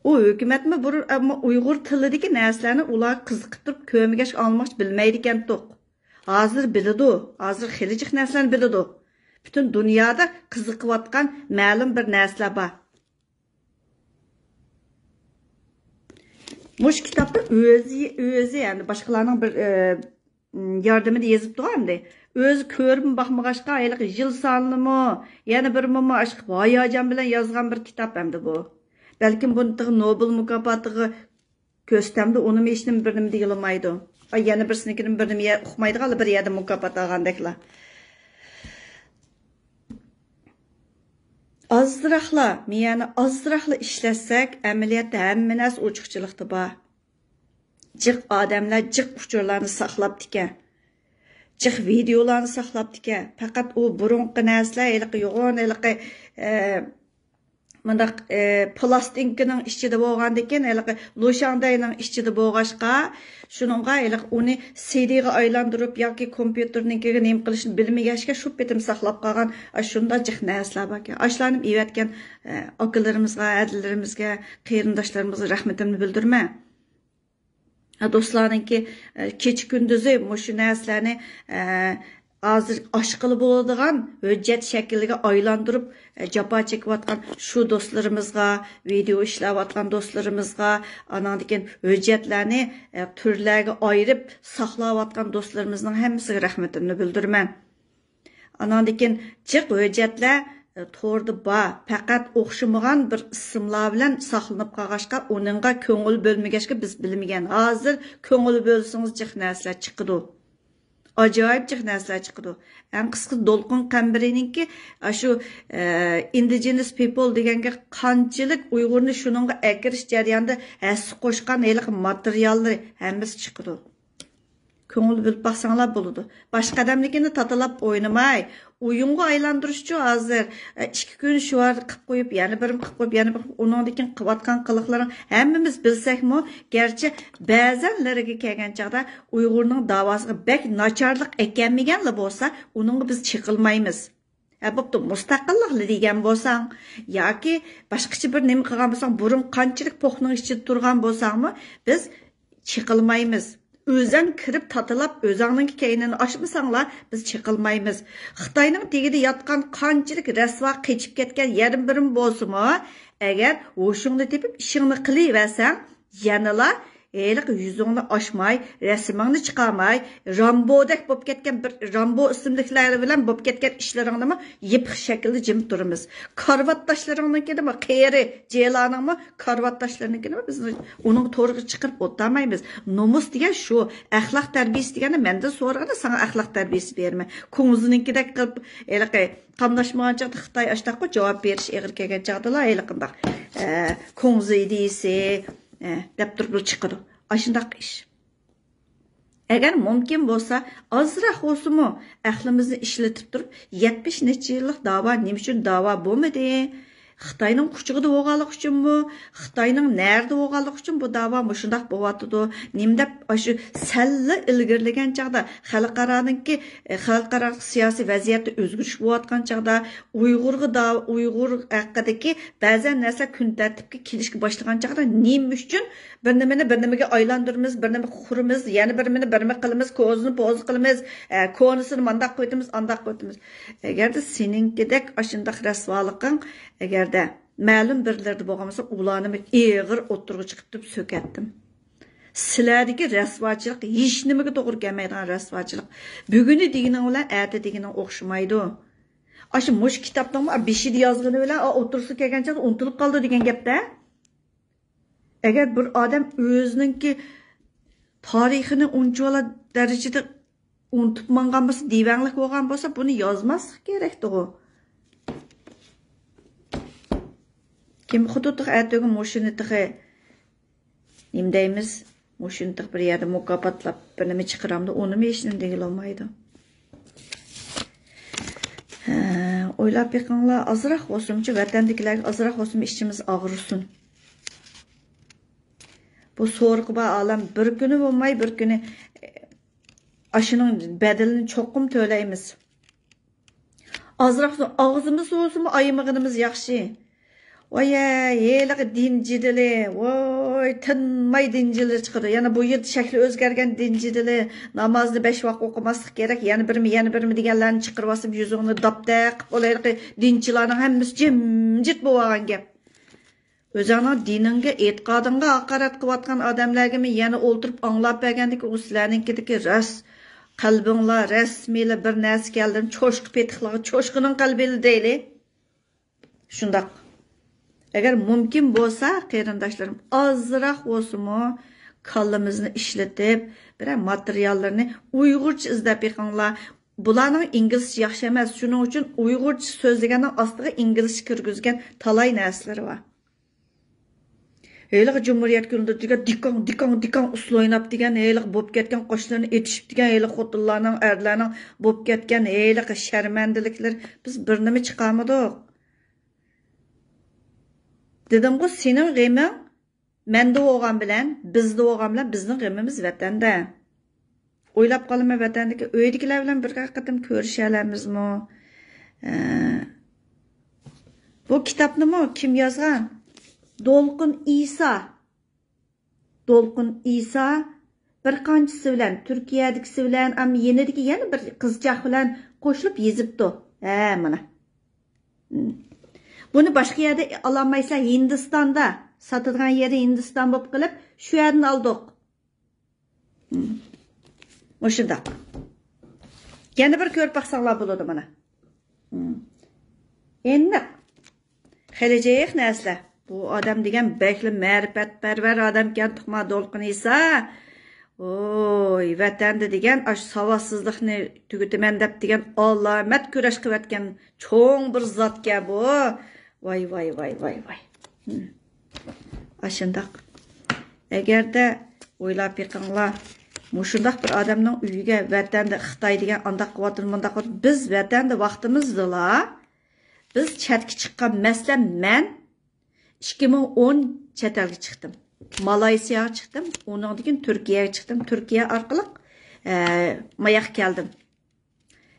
ئۇ ھۆكۈمەتمۇ بۇرۇن، ئەمما ئۇيغۇر تىلىدىكى نەرسىلەرنى ئۇلار قىزىقىپ تۇرۇپ كۆرمىگەچ ئاڭلىماقچى بىلمەيدىكەنتۇق. ھازىر بىلىدۇ، ھازىر خېلى جىق نەرسىلەرنى بىلىدۇ. پۈتۈن دۇنيادا قىزىقىۋاتقان مەلۇم بىر نەرسىلەر بار. مۇشۇ كىتابتا ئۆزى، ئۆزى، يەنى باشقىلارنىڭ بىر، ئە، ياردىمىدا يېزىپتۇ ئەمدى. ئۆزى كۆرۈپمۇ باقمىغاچقا، ھېلىقى يىل سانلىمۇ، يەنە بىر مۇمۇ ئاشۇ ھاياجان بىلەن يازغان بىر كىتاب ئەمدى بۇ. بەلكىم بۇنى تېخى نوبېل مۇكاپاتىغا كۆرسىتەمدۇ، ئۇنىمۇ ھېچنېمە بىر نېمە دېيىلمايدۇ. ئاي، يەنە بىرسىنىڭكىنى بىر نېمە يە-، ئۇقمايدىغانلا بىر يەردە مۇكاپات ئالغاندەكلا. ئازراقلا، مېيەنى ئازراقلا ئىشلەتسەك، ئەمەلىيەتتە ھەممە نەرسە ئوچۇقچىلىقتا بار. جىق ئادەملەر جىق ئۇچۇرلارنى ساقلاپتىكەن. جىق ۋىدېئولارنى ساقلاپتىكەن. پەقەت ئۇ بۇرۇنقى نەرسىلەر ھېلىقى يوغان، ھېلىقى، ئە، مۇنداق، ئە، پىلاستىنكىنىڭ ئىچىدە بولغاندىكىن، ھېلىقى لۇشاڭدەينىڭ ئىچىدە بولغاچقا، شۇنىڭغا ھېلىقى ئۇنى سىدىغا ئايلاندۇرۇپ ياكى كومپيۇتېرنىڭكىگە نېمە قىلىشنى بىلمىگەچكە، شۇ پېتىم ساقلاپ قالغان، ئاشۇنداق جىق نەرسىلەر باركەن. ئاشۇلارنى ئېۋەتكەن، ئە، ئاكىلىرىمىزغا، ھەدىلىرىمىزگە، قېرىنداشلىرىمىزغا رەھمىتىمنى بىلدۈرىمەن. دوستلارنىڭكى، ئە، كېچە-كۈندۈزى مۇشۇ نەرسىلەرنى، ئە، ھازىر ئاچقىلى بولىدىغان ھۆججەت شەكلىگە ئايلاندۇرۇپ، ئە، جاپا چېكىۋاتقان شۇ دوستلىرىمىزغا، ۋىدېئو ئىشلەۋاتقان دوستلىرىمىزغا، ئاناندىن كېيىن ھۆججەتلەرنى، ئە، تۈرلەرگە ئايرىپ ساقلاۋاتقان دوستلىرىمىزنىڭ ھەممىسىگە رەھمىتىمنى بىلدۈرىمەن. ئاناندىن كېيىن جىق ھۆججەتلەر، ئە، توردا بار. پەقەت ئوخشىمىغان بىر ئىسىملار بىلەن ساقلىنىپ قالغاچقا، ئۇنىڭغا كۆڭۈل بۆلمىگەچكە بىز بىلمىگەن. ھازىر كۆڭۈل بۆلسىڭىز جىق نەرسىلەر چىقىدۇ. ئاجايىپ جىق نەرسىلەر چىقىدۇ. ئەڭ قىسقىسى دولقۇن قەمبىرىنىڭكى ئاشۇ، ئە، ئىندىجېنس پىپل دېگەنگە قانچىلىك ئۇيغۇرنى شۇنىڭغا ئەكىرىش جەريانىدا ھەسسە قوشقان ھېلىقى ماتېرىياللىرى ھەممىسى چىقىدۇ. كۆڭۈل بۆلۈپ باقساڭلار بولىدۇ. باشقا ئادەمنىڭكىنى تاتىلاپ ئوينىماي، ئويۇنغا ئايلاندۇرۇشچۇ ھازىر. ئىككى كۈن شۇ يەردە قىلىپ قويۇپ، يەنە بىرنى قىلىپ قويۇپ، يەنە بىر قىلىپ، ئۇنىڭدىن كېيىن قىلىۋاتقان قىلىقلىرىڭ ھەممىمىز بىلسەكمۇ، گەرچە بەزەنلىرىگە كەلگەن چاغدا ئۇيغۇرنىڭ داۋاسىغا بەك ناچارلىق ئەكەلمىگەنلا بولسا، ئۇنىڭغا بىز چېقىلمايمىز. ھە، بوپتۇ، مۇستەقىللىقلا دېگەن بولساڭ، ياكى باشقىچە بىر نېمە قىلغان بولساڭ، بۇرۇن قانچىلىك پوقنىڭ ئىچىدە تۇرغان بولساڭمۇ، بىز چېقىلمايمىز. ئۆزەڭ كىرىپ تاتىلاپ، ئۆزەڭنىڭكى كەينىنى ئاچمىساڭلار، بىز چېقىلمايمىز. خىتاينىڭ تېگىدە ياتقان قانچىلىك رەسۋا قېچىپ كەتكەن يېرىم بىرىم بولسىمۇ، ئەگەر ھوشۇڭنى تېپىپ ئىشىڭنى قىلىۋەرسەڭ، يەنىلا ھېلىقى يۈزۈڭنى ئاچماي، رەسىمىڭنى چىقارماي، رامبودەك بولۇپ كەتكەن بىر رامبو ئىسىملىكلەر بىلەن بولۇپ كەتكەن ئىشلىرىڭنىمۇ يېپىق شەكىلدە جىم تۇرىمىز. كارىۋاتداشلىرىڭنىڭكىنىمۇ، قېرى جېلانىڭمۇ، كارىۋاتداشلىرىنىڭكىنىمۇ بىز ئۇنىڭ تورىغا چىقىرىپ ئولتۇرمايمىز. نومۇس دېگەن شۇ، ئەخلاق تەربىيىسى دېگەندە مەندىن سورىغىندا ساڭا ئەخلاق تەربىيىسى بېرىمەن. كۇڭزىنىڭكىدەك قىلىپ، ھېلىقى قاملاشمىغان چاغدا خىتاي ئاشتاققۇ جاۋاب بېرىش ئېغىر كەلگەن چاغدىلا ھېلىقىنداق، ئە، كۇڭزى دېيسى، ئە، دەپ تۇرۇپ چىقىدۇ. ئاشۇنداق ئىش. ئەگەر مۇمكىن بولسا، ئازراق بولسىمۇ ئەقلىمىزنى ئىشلىتىپ تۇرۇپ، يەتمىش نەچچە يىللىق داۋا نېمە ئۈچۈن داۋا بولمىدى؟ خىتاينىڭ قۇچىقىدا بولغانلىقى ئۈچۈنمۇ، خىتاينىڭ نەدە بولغانلىقى ئۈچۈن بۇ داۋا مۇشۇنداق بولۇۋاتىدۇ؟ نېمە دەپ ئاشۇ سەللا ئىلگىرىلىگەن چاغدا خەلقئارانىڭكى، خەلقئارا سىياسىي ۋەزىيەتتە ئۆزگىرىش بولۇۋاتقان چاغدا، ئۇيغۇرغا دا-، ئۇيغۇر ھەققىدىكى بەزەن نەرسىلەر كۈن تەرتىپكە كېلىشكە باشلىغان چاغدا نېمە ئۈچۈن بىر نېمىنى بىر نېمىگە ئايلاندۇرىمىز، بىر نېمە قۇرىمىز، يەنە بىر نېمىنى بىر نېمە قىلىمىز، كوزىنى پوزا قىلىمىز، ئە، كونىسىنى مانداق قىلىۋېتىمىز، ئانداق قىلىۋېتىمىز. ئەگەردە سېنىڭكىدەك ئاشۇنداق رەسۋالىقىڭ ئەگەردە مەلۇم بىرلىرىدە بولغان بولسا، ئۇلارنى ئېغىر ئوتتۇرىغا چىقىپ تۇرۇپ سۆكەتتىم. سىلەردىكى رەسۋاچىلىق ھېچنېمىگە توغرا كەلمەيدىغان رەسۋاچىلىق. بۈگۈنى دېگىنىڭ بىلەن ئەتە دېگىنىڭ ئوخشىمايدۇ. ئاشۇ مۇشۇ كىتابنىڭ بېشىدا يازغىنى بىلەن ئوتتۇرىسىغا كەلگەن چاغدا ئۇنتۇلۇپ قالىدۇ دېگەن گەپتە. ئەگەر بىر ئادەم ئۆزىنىڭكى تارىخىنى ئۇنچىۋالا دەرىجىدە ئۇنتۇپ ماڭغان بولسا، دىۋەڭلىك بولغان بولسا، بۇنى يازماسلىق كېرەكتىغۇ. كىم خۇددى تېخى ئەتىگۈن مۇشۇنى تېخى نېمە دەيمىز؟ مۇشۇنى تېخى بىر يەردە مۇكاپاتلاپ، بىر نېمە چىقىرامدۇ، ئۇنىمۇ ھېچنېمە دېگىلى بولمايدۇ. ھە، ئويلاپ بېقىڭلار، ئازراق بولسىمۇچۇ ۋەتەندىكىلەرگە ئازراق بولسىمۇ ئىچىمىز ئاغرىسۇن. بۇ سورىقى بار ئالەم بىر كۈنى بولماي، بىر كۈنى ئاشۇنىڭ بەدىلىنى چوقۇم تۆلەيمىز. ئازراق سۇ، ئاغزىمىز سۇۋۇسىمۇ ئايىمىغىنىمىز ياخشى. ۋايەي، ھېلىقى دىن جېدىلى، ۋاي، تىنماي دىن جېدىلى چىقىدۇ. يەنە بۇ يىل شەكلى ئۆزگەرگەن دىن جېدىلى، نامازنى بەش ۋاق ئوقۇماسلىق كېرەك، يەنە بىرمۇ، يەنە بىرمۇ دېگەنلەرنى چىقىرىۋالسام، يۈزۈڭنى داپتەق قىلىپ، ھېلىقى دىنچىلارنىڭ ھەممىسى جىمجىت بولۇۋالغان گەپ. ئۆزۈڭنىڭ دىنىڭگە، ئېتىقادىڭغا ھاقارەت قىلىۋاتقان ئادەملەرگىمۇ يەنە ئولتۇرۇپ ئاڭلاپ بەرگەندىكىن، ئۇ سىلەرنىڭكىدىكى راست قەلبىڭلار، رەسمىيلا بىر نەرسە كەلدىم، چوشقا پېتىقلىغا، چوشقىنىڭ قەلبىلا دەيلى. شۇنداق. ئەگەر مۇمكىن بولسا، قېرىنداشلىرىم، ئازراق بولسىمۇ كاللىمىزنى ئىشلىتىپ، بىرەر ماتېرىياللىرىنى ئۇيغۇرچە ئىزدەپ بېقىڭلار. بۇلارنىڭ ئىنگلىزچە ياخشى ئەمەس، شۇنىڭ ئۈچۈن ئۇيغۇرچە سۆزلىگەننىڭ ئاستىغا ئىنگلىزچە كىرگۈزگەن تالاي نەرسىلىرى بار. ھېلىقى جۇمھۇرىيەت كۈنىدە دېگەن دىكاڭ، دىكاڭ، دىكاڭ ئۇسسۇل ئويناپ دېگەن، ھېلىقى بوپ كەتكەن قوشلىرىنى ئېتىشىپ دېگەن، ھېلىقى خوتۇنلارنىڭ، ئەرلەرنىڭ بوپ كەتكەن ھېلىقى شەرمەندىلىكلىرى، بىز بىر نېمە چىقارمىدۇق. دېدىمغۇ، سېنىڭ غېمىڭ مەندە بولغان بىلەن، بىزدە بولغان بىلەن بىزنىڭ غېمىمىز ۋەتەندە. ئويلاپ قالىمەن، ۋەتەندىكى ئۆيدىكىلەر بىلەن بىر قېتىم كۆرۈشەلەرمىزمۇ؟ ئە، بۇ كىتابنىمۇ كىم يازغان؟ دولقۇن ئىسا. دولقۇن ئىسا بىر قانچىسى بىلەن، تۈركىيەدىكىسى بىلەن، ئەمما يېنىدىكى يەنە بىر قىزچاق بىلەن قوشۇلۇپ يېزىپتۇ. ھە، مانا. بۇنى باشقا يەردە ئالالمايسىلەر، ھىندىستاندا ساتىدىغان يېرى ھىندىستان بولۇپ قېلىپ، شۇ يەردىن ئالدۇق. مۇشۇنداق. يەنە بىر كۆرۈپ باقساڭلار بولىدۇ مانا. ئېنىق. خېلى جىق نەرسىلەر. بۇ ئادەم دېگەن بەكلا مەرىپەتپەرۋەر ئادەمكەن، تۇغما دولقۇن ئىسا. ۋوي، ۋەتەندە دېگەن ئاشۇ ساۋاتسىزلىقنى تۈگىتىمەن دەپ دېگەن ئالامەت كۈرەش قىلىۋەتكەن چوڭ بىر زاتكەن بۇ. ۋاي، ۋاي، ۋاي، ۋاي، ۋاي. ھىم. ئاشۇنداق. ئەگەردە ئويلاپ بېقىڭلار، مۇشۇنداق بىر ئادەمنىڭ ئۆيىگە ۋەتەندە خىتاي دېگەن ئانداق قىلىۋاتىدۇ، مۇنداق قىلىۋاتىدۇ. بىز ۋەتەندە ۋاقتىمىزدىلا، بىز چەتكە چىققان، مەسىلەن، مەن ئىككى مىڭ ئون چەت ئەلگە چىقتىم. مالايسىياغا چىقتىم، ئۇنىڭدىن كېيىن تۈركىيەگە چىقتىم. تۈركىيە ئارقىلىق، ئە، ماياققا كەلدىم.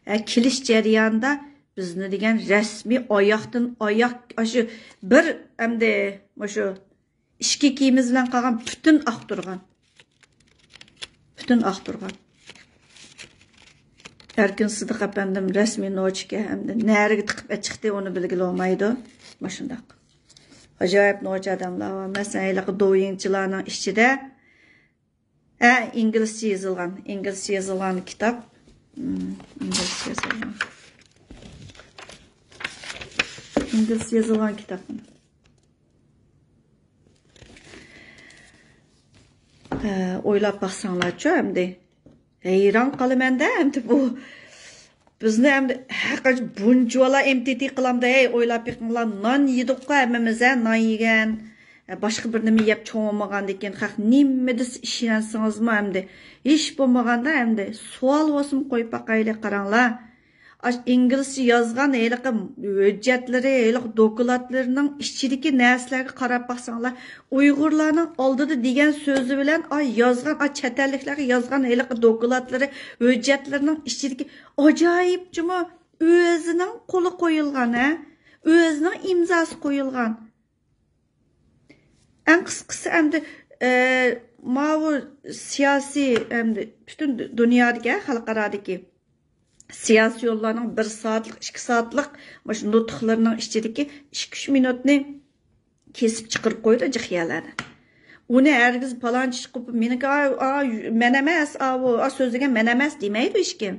ئە، كېلىش جەريانىدا بىزنى دېگەن رەسمىي ئاياقتىن ئاياق، ئاشۇ بىر ئەمدى مۇشۇ ئىچكى كىيىمىمىز بىلەن قالغان پۈتۈن ئاقتۇرغان. پۈتۈن ئاقتۇرغان. ئەركىن سىدىق ئەپەندىم رەسمىي نوچىكەن ئەمدى. نەرىگە تىقىپ ئەچىقتى، ئۇنى بىلگىلى بولمايدۇ. مۇشۇنداق. ئاجايىپ نوچى ئادەملەر بار. مەسىلەن، ھېلىقى دوۋيىنچىلارنىڭ ئىچىدە ھە، ئىنگلىزچە يېزىلغان، ئىنگلىزچە يېزىلغان كىتاب. مم، ئىنگلىزچە يېزىلغان. ئىنگلىزچە يېزىلغان كىتاب. ھە، ئويلاپ باقساڭلارچۇ ئەمدى. ھەيران قالىمەن-دە ئەمدى بۇ. بىزنى ئەمدى ھەقىقەت بۇنچىۋالا ئېم تى تى قىلامدۇ؟ ھەي، ئويلاپ بېقىڭلار، نان يېدۇققۇ ھەممىمىز، ھە، نان يېگەن. ھە، باشقا بىر نېمە يەپ چوڭ بولمىغاندىكىن، خەق نېمە دېسە ئىشىنەسىڭىزمۇ ئەمدى؟ ھېچ بولمىغاندا ئەمدى سوئال بولسىمۇ قويۇپ باقايلى، قاراڭلار. ئاش ئىنگلىزچە يازغان ھېلىقى ھۆججەتلىرى، ھېلىقى دوكلاتلىرىنىڭ ئىچىدىكى نەرسىلەرگە قاراپ باقساڭلار، ئۇيغۇرلارنىڭ ئالدىدا دېگەن سۆزى بىلەن ئا يازغان، ئا چەت ئەللىكلەرگە يازغان ھېلىقى دوكلاتلىرى، ھۆججەتلىرىنىڭ ئىچىدىكى ئاجايىپ جۇمۇ ئۆزىنىڭ قولى قويۇلغان، ھە؟ ئۆزىنىڭ ئىمزاسى قويۇلغان. ئەڭ قىسقىسى ئەمدى، ئە، ماۋۇ سىياسىي، ئەمدى پۈتۈن دۇنيادىكى، خەلقئارادىكى سىياسىيونلارنىڭ بىر سائەتلىك، ئىككى سائەتلىك مۇشۇ نۇتۇقلىرىنىڭ ئىچىدىكى ئىككى، ئۈچ مىنۇتنى كېسىپ چىقىرىپ قويىدۇ جىق يەرلەردىن. ئۇنى ھەرگىز پالانچى چىقىپ، مېنىڭكى، ئا، ئا، مەن ئەمەس، ئاۋۇ، ئا، سۆزلىگەن مەن ئەمەس دېمەيدۇ ھېچكىم.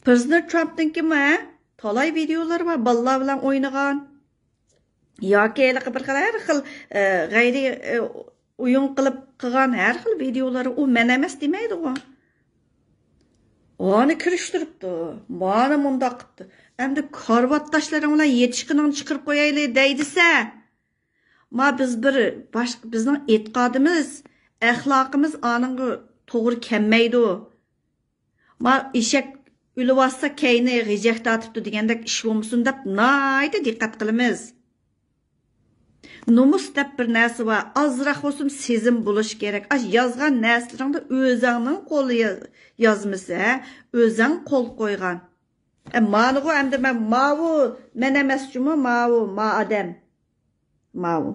پرېزىدېنت ترامپنىڭكىمۇ، ھە؟ تالاي ۋىدېئولىرى بار، بالىلار بىلەن ئوينىغان. ياكى ھېلىقى بىر خىل، ھەر خىل، ئە، غەيرىي، ئە، ئويۇن قىلىپ قىلغان ھەر خىل ۋىدېئولىرى، ئۇ مەن ئەمەس دېمەيدىغۇ. ئانى كىرىشتۈرۈپتۇ، مانا مۇنداق قىپتۇ. ئەمدى كارىۋاتداشلىرىڭ بىلەن يېتىشقىنىڭنى چىقىرىپ قويايلى دەيدىسە. ما بىز بىر باشقا، بىزنىڭ ئېتىقادىمىز، ئەخلاقىمىز ئانىڭغا توغرا كەلمەيدۇ. ما ئېشەك ئۆلۈۋاتسا كەينى غىجەك تارتىپتۇ دېگەندەك ئىش بولمىسۇن دەپ ناھايىتى دىققەت قىلىمىز. نومۇس دەپ بىر نەرسە بار، ئازراق بولسىمۇ سېزىم بولۇشى كېرەك. ئاشۇ يازغان نەرسىلىرىڭدە ئۆزەڭنىڭ قولى ياز-، يازمىسى، ھە؟ ئۆزەڭ قول قويغان. ئە، مانىغۇ ئەمدى مەن ماۋۇ، مەن ئەمەس جۇمۇ، ماۋۇ، ما ئادەم. ماۋۇ.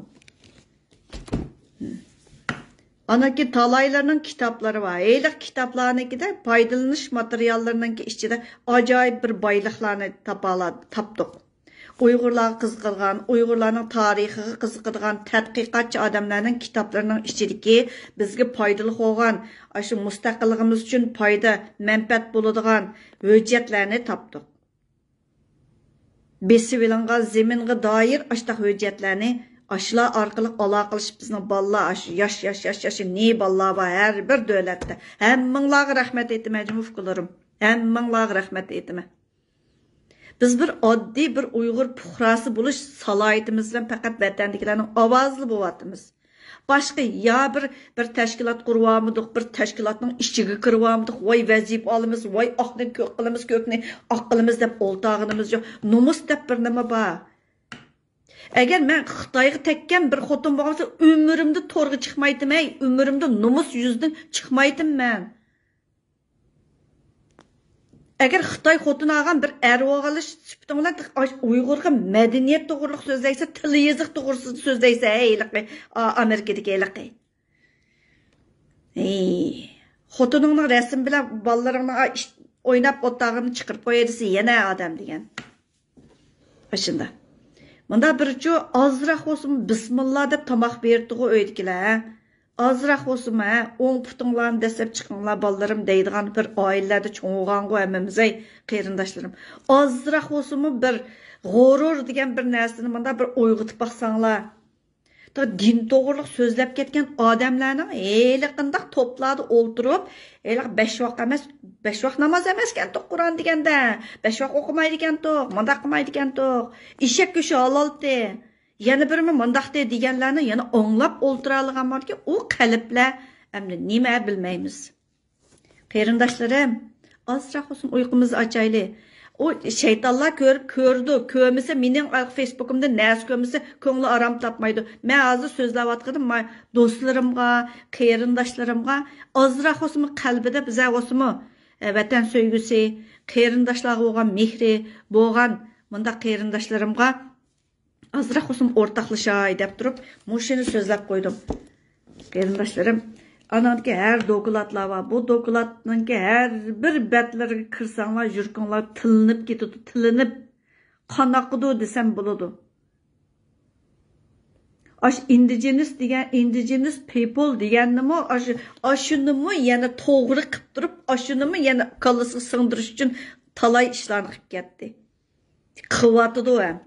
ئانىڭكى تالايلارنىڭ كىتابلىرى بار. ھېلىقى كىتابلارنىڭكىدە پايدىلىنىش ماتېرىياللىرىنىڭكى ئىچىدە ئاجايىپ بىر بايلىقلارنى تاپالا-، تاپتۇق. ئۇيغۇرلارغا قىزىقىدىغان، ئۇيغۇرلارنىڭ تارىخىغا قىزىقىدىغان تەتقىقاتچى ئادەملەرنىڭ كىتابلىرىنىڭ ئىچىدىكى بىزگە پايدىلىق بولغان، ئاشۇ مۇستەقىللىقىمىز ئۈچۈن پايدا، مەنپەئەت بولىدىغان ھۆججەتلەرنى تاپتۇق. بېسىۋېلىنغان زېمىنغا دائىر ئاشتاق ھۆججەتلەرنى ئاشۇلار ئارقىلىق ئالاقىلىشىپ، بىزنىڭ بالىلار، ئاشۇ ياش، ياش، ياش، ياش، نى بالىلار بار ھەر بىر دۆلەتتە. ھەممىڭلارغا رەھمەت ئېيتىمەن جۇمۇ ئۇكىلىرىم. ھەممىڭلارغا رەھمەت ئېيتىمەن. بىز بىر ئاددىي بىر ئۇيغۇر پۇقراسى بولۇش سالاھىيىتىمىز بىلەن پەقەت ۋەتەندىكىلەرنىڭ ئاۋازىلا بولۇۋاتىمىز. باشقا يا بىر، بىر تەشكىلات قۇرۇۋالمىدۇق، بىر تەشكىلاتنىڭ ئىچىگە كىرىۋالمىدۇق، ۋاي ۋەزىپە ئالىمىز، ۋاي ئاقنى كۆك قىلىمىز، كۆكنى ئاق قىلىمىز دەپ ئولتۇرغىنىمىز يوق. نومۇس دەپ بىر نېمە بار. ئەگەر مەن خىتايغا تەگكەن بىر خوتۇن بولغان بولسا، ئۆمرۈمدە تورغا چىقمايتتىم، ئۆمرۈمدە نومۇس يۈزىدىن چىقمايتتىم مەن. ئەگەر خىتاي خوتۇن ئالغان بىر ئەر بولغانلىق سۈپىتىڭ بىلەن ئۇيغۇرغا مەدەنىيەت توغرىلىق سۆزلەيسەن، تىل يېزىق توغرىسىدا سۆزلەيسەن، ھەي، ھېلىقى، ئا، ئامېرىكىدىكى ھېلىقى. ھەي، خوتۇنۇڭنىڭ رەسىمى بىلەن بالىلىرىڭنىڭ ئا، ئىش-، ئويناپ ئولتۇرغىنىنى چىقىرىپ قوياي دېسە، يەنە ئادەم دېگەن. ئاشۇنداق. مۇنداق بىرچۇ ئازراق بولسىمۇ بىسمىللا دەپ تاماق بېرىپتىغۇ ئۆيدىكىلەر، ھە؟ ئازراق بولسىمۇ، ھە؟ ئوڭ پۇتۇڭلارنى دەسسەپ چىقىڭلار، بالىلىرىم دەيدىغان بىر ئائىلىلەردە چوڭ بولغانغۇ ھەممىمىز، ھەي، قېرىنداشلىرىم. ئازراق بولسىمۇ بىر غۇرۇر دېگەن بىر نەرسىنى مۇنداق بىر ئويغىتىپ باقساڭلار. دىن توغرۇلۇق سۆزلەپ كەتكەن ئادەملەرنىڭ ھېلىقىنداق توپلاردا ئولتۇرۇپ، ھېلىقى بەش ۋاق ئەمەس، بەش ۋاق ناماز ئەمەسكەنتۇق قۇرئان دېگەندە، بەش ۋاق ئوقۇمايدىكەنتۇق، مۇنداق قىلمايدىكەنتۇق، ئېشەك گۆشى ھالالتى، يەنە بىرىمۇ مۇنداقتى دېگەنلەرنى يەنە ئاڭلاپ ئولتۇرالىغان باركى، ئۇ قەلبلەر ئەمدى نېمە بىلمەيمىز. قېرىنداشلىرىم، ئازراق بولسۇن ئۇيقۇمىزنى ئاچايلى. ئۇ شەيتانلار كۆرۈپ كۆرىدۇ، كۆرمىسە مېنىڭ فېيسبۇكۇمدا نەرسە كۆرمىسە كۆڭلى ئارام تاپمايدۇ. مەن ھازىر سۆزلەۋاتقىنىم ما-، دوستلىرىمغا، قېرىنداشلىرىمغا ئازراق بولسىمۇ قەلبىدە بىزە بولسىمۇ، ئە، ۋەتەن سۆيگۈسى، قېرىنداشلارغا بولغان مېھرى بولغان مۇنداق قېرىنداشلىرىمغا ئازراق بولسىمۇ ئورتاقلىشاي دەپ تۇرۇپ، مۇشۇنى سۆزلەپ قويدۇم. قېرىنداشلىرىم، ئاناڭدىكى ھەر دوكلاتلار بار. بۇ دوكلاتنىڭكى ھەر بىر بەتلىرىگە كىرسەڭلار، يۈرىكىڭلار تىلىنىپ كېتىدۇ، تىلىنىپ. قان ئاقىدۇ دېسەم بولىدۇ. ئاش ئىندىجېنىس دېگەن، ئىندىجېنىس پىپل دېگەننىمۇ ئاشۇ، ئاشۇنىمۇ يەنە توغرا قىپ تۇرۇپ، ئاشۇنىمۇ يەنە كاللىسىغا سىڭدۈرۈش ئۈچۈن تالاي ئىشلارنى قىپ كەتتى. قىۋاتىدۇ ھەم.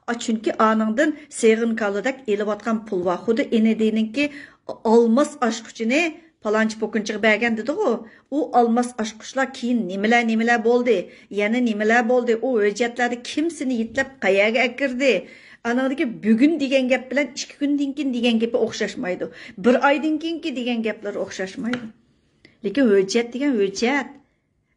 ئا، چۈنكى ئانىڭدىن سېغىن كالىدەك ئېلىۋاتقان پۇل بار. خۇددى ئىنىدىنىڭكى ئالماس ئاچقۇچىنى پالانچى پوكۇنچىغا بەرگەن دېدىغۇ. ئۇ ئالماس ئاچقۇچلار كېيىن نېمىلەر، نېمىلەر بولدى؟ يەنە نېمىلەر بولدى؟ ئۇ ھۆججەتلەردە كىم سېنى يېتىلەپ قەيەرگە ئەكىردى؟ ئانىڭدىكى بۈگۈن دېگەن گەپ بىلەن ئىككى كۈندىن كېيىن دېگەن گېپى ئوخشاشمايدۇ. بىر ئايدىن كېيىنكى دېگەن گەپلىرى ئوخشاشمايدۇ. لېكىن ھۆججەت دېگەن ھۆججەت.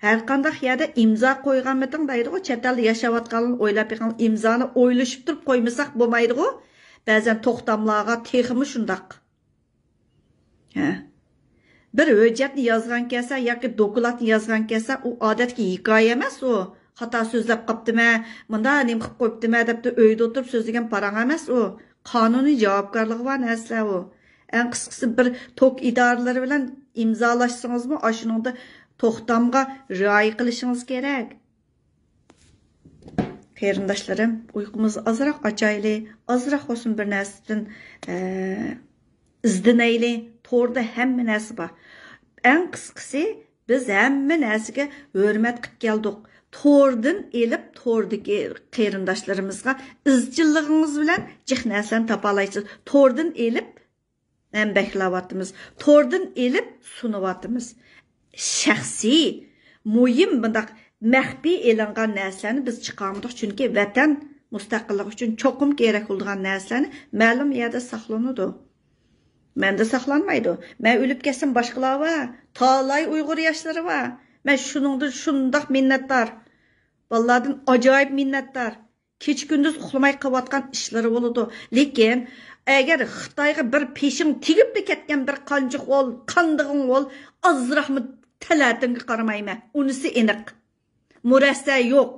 ھەرقانداق يەردە ئىمزا قويغانمىتىڭ دەيدىغۇ، چەت ئەلدە ياشاۋاتقانلارنى ئويلاپ بېقىڭ، ئىمزانى ئويلىشىپ تۇرۇپ قويمىساق بولمايدىغۇ. بەزەن توختاملارغا تېخىمۇ شۇنداق. ھە. بىر ھۆججەتنى يازغان كەلسە ياكى دوكلاتنى يازغان كەلسە، ئۇ ئادەتتىكى ھېكايە ئەمەس ئۇ. خاتا سۆزلەپ قاپتىمەن، مۇنداق نېمە قىلىپ قويۇپتىمەن دەپتۇ ئۆيدە ئولتۇرۇپ سۆزلىگەن پاراڭ ئەمەس ئۇ. قانۇنىي جاۋابكارلىقى بار نەرسىلەر ئۇ. ئەڭ قىسقىسى بىر توك ئىدارىلىرى بىلەن ئىمزالاشسىڭىزمۇ ئاشۇنىڭدا توختامغا رىئايە قىلىشىڭىز كېرەك. قېرىنداشلىرىم، ئۇيقۇمىزنى ئازراق ئاچايلى، ئازراق بولسۇن بىر نەرسىدىن، ئە، ئىزدىنەيلى. توردا ھەممە نەرسە بار. ئەڭ قىسقىسى، بىز ھەممە نەرسىگە ھۆرمەت قىلىپ كەلدۇق. توردىن ئېلىپ، توردىكى قېرىنداشلىرىمىزغا ئىزچىللىقىڭىز بىلەن جىق نەرسىلەرنى تاپالايسىز. توردىن ئېلىپ، مەنبەلەۋاتىمىز. توردىن ئېلىپ سۇنۇۋاتىمىز. شەخسىي، مۇھىم، بۇنداق مەخپىي ئېلىنغان نەرسىلەرنى بىز چىقارمىدۇق، چۈنكى ۋەتەن مۇستەقىللىقى ئۈچۈن چوقۇم كېرەك بولىدىغان نەرسىلەرنى مەلۇم يەردە ساقلىنىدۇ. مەندە ساقلانمايدۇ. مەن ئۆلۈپ كەتسەم باشقىلار بار. تالاي ئۇيغۇر ياشلىرى بار. مەن شۇنىڭدىن شۇنداق مىننەتدار. بالىلاردىن ئاجايىپ مىننەتدار. كېچە-كۈندۈز ئۇخلىماي قىلىۋاتقان ئىشلىرى بولىدۇ. لېكىن ئەگەر خىتايغا بىر پېشىڭ تېگىپلا كەتكەن بىر قانچە غول، قاندىغىن غول، ئازراقمۇ تەلەتىڭگە قارىمايمەن. ئۇنىسى ئېنىق. مۇرەسسە يوق.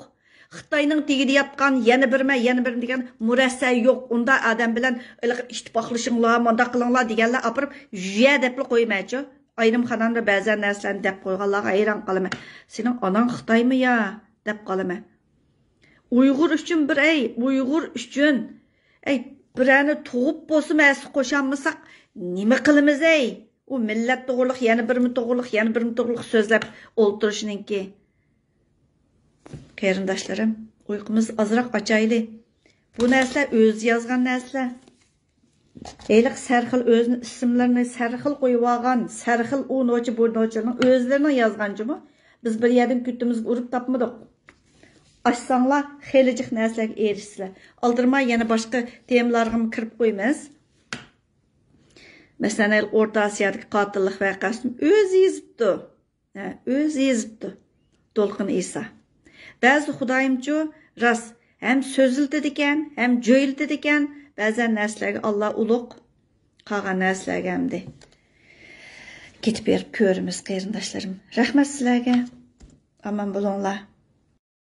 خىتاينىڭ تېگىدە ياتقان يەنە بىرمە، يەنە بىرمە دېگەن مۇرەسسە يوق. ئۇنداق ئادەم بىلەن ھېلىقى ئىتتىپاقلىشىڭلار، مۇنداق قىلىڭلار دېگەنلەر ئاپىرىپ يە دەپلا قويمايچۇ. ئاينىم خانىمدا بەزەن نەرسىلەرنى دەپ قويغانلارغا ھەيران قالىمەن. سېنىڭ ئاناڭ خىتايمۇ يا؟ دەپ قالىمەن. ئۇيغۇر ئۈچۈن بىر، ئەي، ئۇيغۇر ئۈچۈن، ئەي، بىرەرنى تۇغۇپ بولسىمۇ ھەسسە قوشالمىساق، نېمە قىلىمىز، ئەي؟ ئۇ مىللەت توغرۇلۇق، يەنە بىرمە توغرۇلۇق، يەنە بىرمە توغرۇلۇق سۆزلەپ ئولتۇرۇشنىڭكى. قېرىنداشلىرىم، ئۇيقۇمىزنى ئازراق ئاچايلى. بۇ نەرسىلەر ئۆزى يازغان نەرسىلەر. ھېلىقى سەرخىل ئۆزىنىڭ ئىسىملىرىنى سەرخىل قويۇۋالغان، سەرخىل ئۇ نوچى، بۇ نوچىلارنىڭ ئۆزلىرىنىڭ يازغان جۇمۇ. بىز بىر يەردىن كۈتۈمىزگە ئۇرۇپ تاپمىدۇق. ئاچساڭلار، خېلى جىق نەرسىلەرگە ئېرىشىسىلەر. ئالدىرىماي يەنە باشقا تېمىلارغىمۇ كىرىپ قويىمىز. مەسىلەن، ھېلىقى ئورتا ئاسىيادىكى قاتىللىق ۋەقەسىنى ئۆزى يېزىپتۇ. ھە، ئۆزى يېزىپتۇ. دولقۇن ئىسا. بەزىدە خۇدايىمچۇ راست ھەم سۆزلىتىدىكەن، ھەم جۆيلىتىدىكەن. بەزەن نەرسىلەرگە ئاللا ئۇلۇغ، قالغان نەرسىلەرگە ئەمدى كېتىپ بېرىپ كۆرىمىز، قېرىنداشلىرىم. رەھمەت سىلەرگە. ئامان بولۇڭلار.